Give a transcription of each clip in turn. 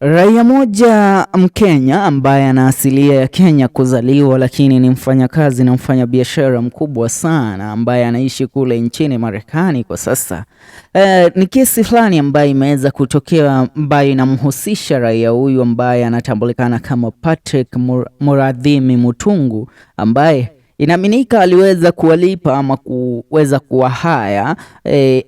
Raia mmoja Mkenya ambaye ana asilia ya Kenya kuzaliwa, lakini ni mfanyakazi na mfanyabiashara mkubwa sana ambaye anaishi kule nchini Marekani kwa sasa. Ni kesi fulani ambayo imeweza kutokea ambayo inamhusisha raia huyu ambaye anatambulikana kama Patrick Muradhimi Mutungu ambaye inaaminika aliweza kuwalipa ama kuweza kuwahaya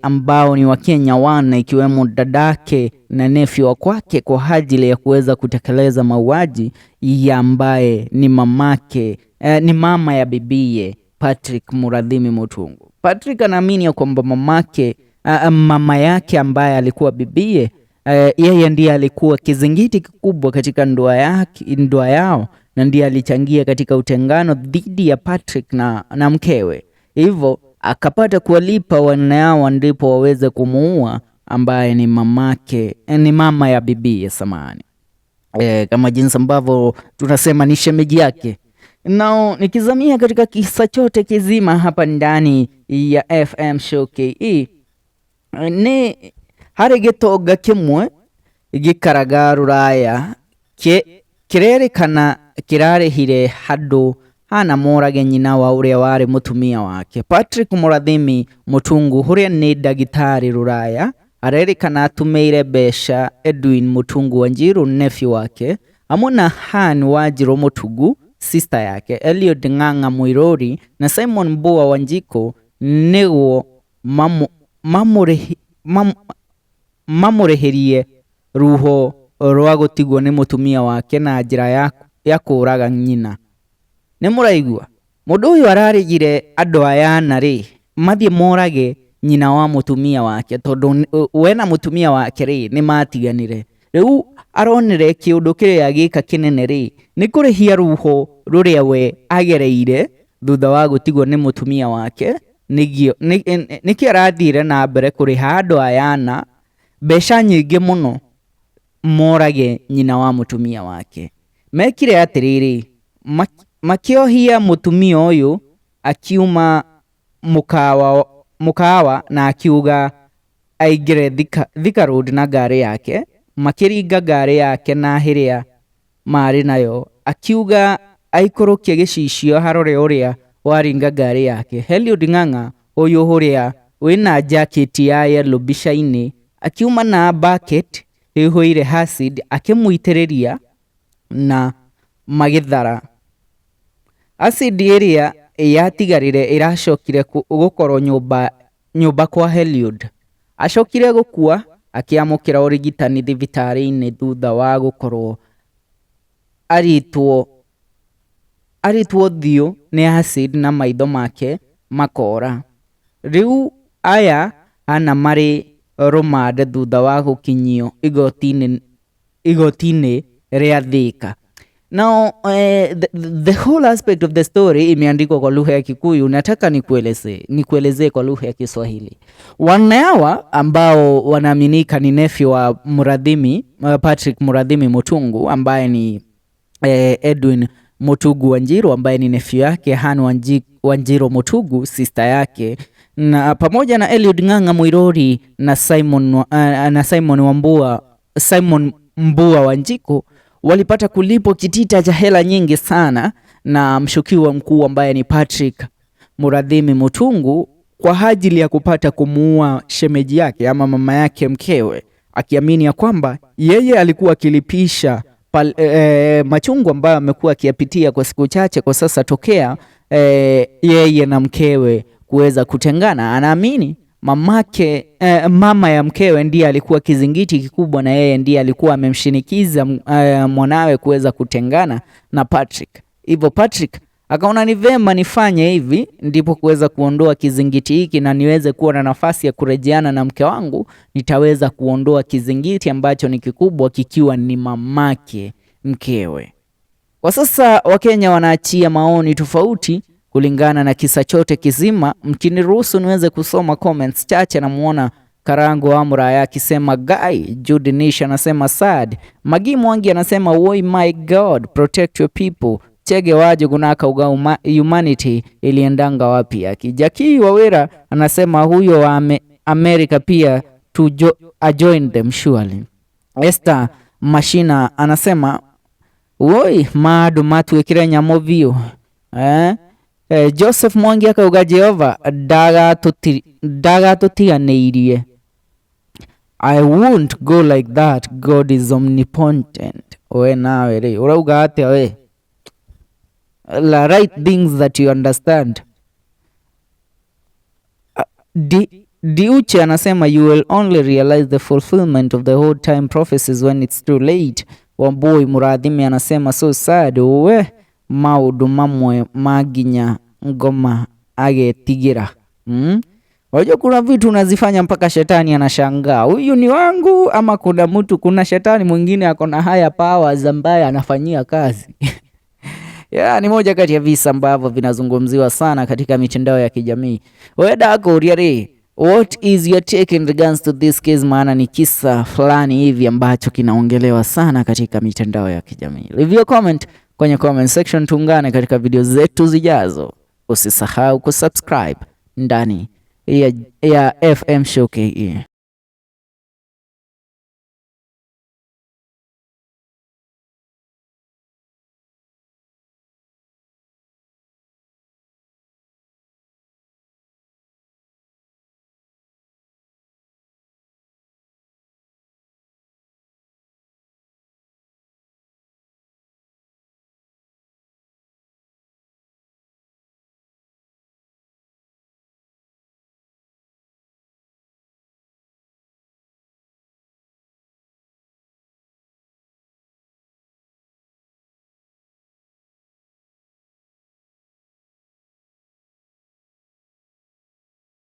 ambao ni Wakenya 4 ikiwemo dadake na nephew wa kwake kwa ajili ya kuweza kutekeleza mauaji ya ambaye ni mamake, ni mama ya bibie Patrick Muradhimi Mutungu. Patrick anaamini ya kwamba mama yake ambaye alikuwa bibie, yeye ndiye alikuwa kizingiti kikubwa katika ndoa yao na ndiye alichangia katika utengano dhidi ya Patrick na mkewe. Hivyo akapata kuwalipa wanne hao ndipo waweze kumuua ambaye ni mamake, ni mama ya bibie, samahani. Kama jinsi ambavyo tunasema ni shemeji yake. Nao nikizamia katika kisa chote kizima hapa ndani ya FM Show KE, ni hari gitonga kimwe gikaraga ruraya kirerikana kirarihire handu hana morage nyina wa uria wari mutumia wake. Patrick Muradhimi Mutungu huria ni ndagitari ruraya arerikana atumiire mbeca Edwin Mutungu Wanjiru nephew wake hamwe na Han Wanjiru Mutungu sister yake, Eliud Ng'ang'a Muiruri na Simon Mbua Wanjiko niguo mamũrĩhĩrie ruho rwa gũtigwo nĩ mũtumia wake na njĩra ya kũũraga nyina. Nĩ mũraigua? Mũndũ ũyũ ararĩgire andũ aya ana rĩ, mathiĩ morage nyina wa mũtumia wake tondũ we na mũtumia wake rĩ, nĩ matiganire. Rĩu aronire kĩũndũ kĩrĩa gĩka kĩnene rĩ, nĩ kũrĩhia ruho rũrĩa we agereire thutha wa gũtigwo nĩ mũtumia wake. Nĩkĩo arathire na mbere kũrĩha andũ aya ana mbeca nyingĩ mũno morage nyina wa mũtumia wake. Mekire atĩrĩrĩ, makĩohia mũtumia ũyũ akiuma mũkawa na akiuga aingĩre Thika Road na ngari yake. Makĩringa ngari yake na hĩrĩa marĩ nayo, akiuga aikũrũkie gĩcicio harore ũrĩa waringa ngari yake. Eliud Ng'ang'a ũyũ ũrĩa wĩna jacket ya yellow mbica-inĩ akiuma na bucket ĩihũire acid akĩmũitĩrĩria na magĩthara. Acid ĩrĩa yatigarire ĩracokire gũkorwo nyũmba kwa Eliud. Acokire gũkua akĩamũkĩra ũrigitani thibitarĩ-inĩ thutha wa gũkorwo aritwo ũthiũ nĩ acid na maitho make makora. Rĩu aya ana marĩ rũmande thutha wa gũkinyio igoti-inĩ rĩa Thika. Now, the whole aspect of the story imeandikwa kwa lugha ya Kikuyu. Nataka nikuelezee kwa lugha ya Kiswahili. Wanne hawa ambao wanaaminika ni nephew wa Patrick Muradhimi Mutungu ambaye ni Edwin Mutugu Wanjiru ambaye ni nephew yake, Han Wanjiru Mutugu sister yake, na pamoja na Eliud Ng'ang'a Muiruri na Simon Wambua, Simon Mbua Wanjiku walipata kulipwa kitita cha hela nyingi sana na mshukiwa mkuu ambaye ni Patrick Muradhimi Mutungu kwa ajili ya kupata kumuua shemeji yake ama mama yake mkewe, akiamini ya kwamba yeye alikuwa akilipisha machungu ambayo amekuwa akiyapitia kwa siku chache kwa sasa tokea yeye na mkewe kuweza kutengana. Anaamini mama ya mkewe ndiye alikuwa kizingiti kikubwa na yeye ndiye alikuwa amemshinikiza mwanawe kuweza kutengana na Patrick. Hivyo Patrick akaona ni vema nifanye hivi ndipo kuweza kuondoa kizingiti hiki na niweze kuwa na nafasi ya kurejeana na mke wangu. Nitaweza kuondoa kizingiti ambacho ni kikubwa kikiwa ni mamake mkewe. Kwa sasa Wakenya wanaachia maoni tofauti kulingana na kisa chote kizima. Mkiniruhusu niweze kusoma comments chache, namuona Karango Amra akisema Guy, Judy Nish anasema sad, Magi Mwangi anasema oh my God, protect your people. Chege waje kunaka uga humanity iliendanga wapi? Akijaki Wawera anasema huyo wa America pia to ajoin them surely. Esther Mashina anasema woi maandu matuĩkire nyamũ biũ, eh? Joseph Mwangi akauga Jehova ndagatũtiganĩirie. I won't go like that. God is omnipotent. We nawe rĩ ũrauga atĩa we? La, write things that you understand. Diuche anasema you will only realize the fulfillment of the whole time prophecies when it's too late. Wambui Murathimi anasema so sad, we maundu mamwe maginya ngoma agetigira. Wajua kuna vitu unazifanya mpaka shetani anashangaa, huyu ni wangu ama kuna mtu, kuna shetani mwingine ako na higher powers ambaye anafanyia kazi. Yeah, ni moja kati ya visa ambavyo vinazungumziwa sana katika mitandao ya kijamii. Wewe ndakũria rĩ, what is your take in regards to this case? Maana ni kisa fulani hivi ambacho kinaongelewa sana katika mitandao ya kijamii. Leave your comment kwenye comment section, tuungane katika video zetu zijazo. Usisahau kusubscribe ndani ya FM Show KE.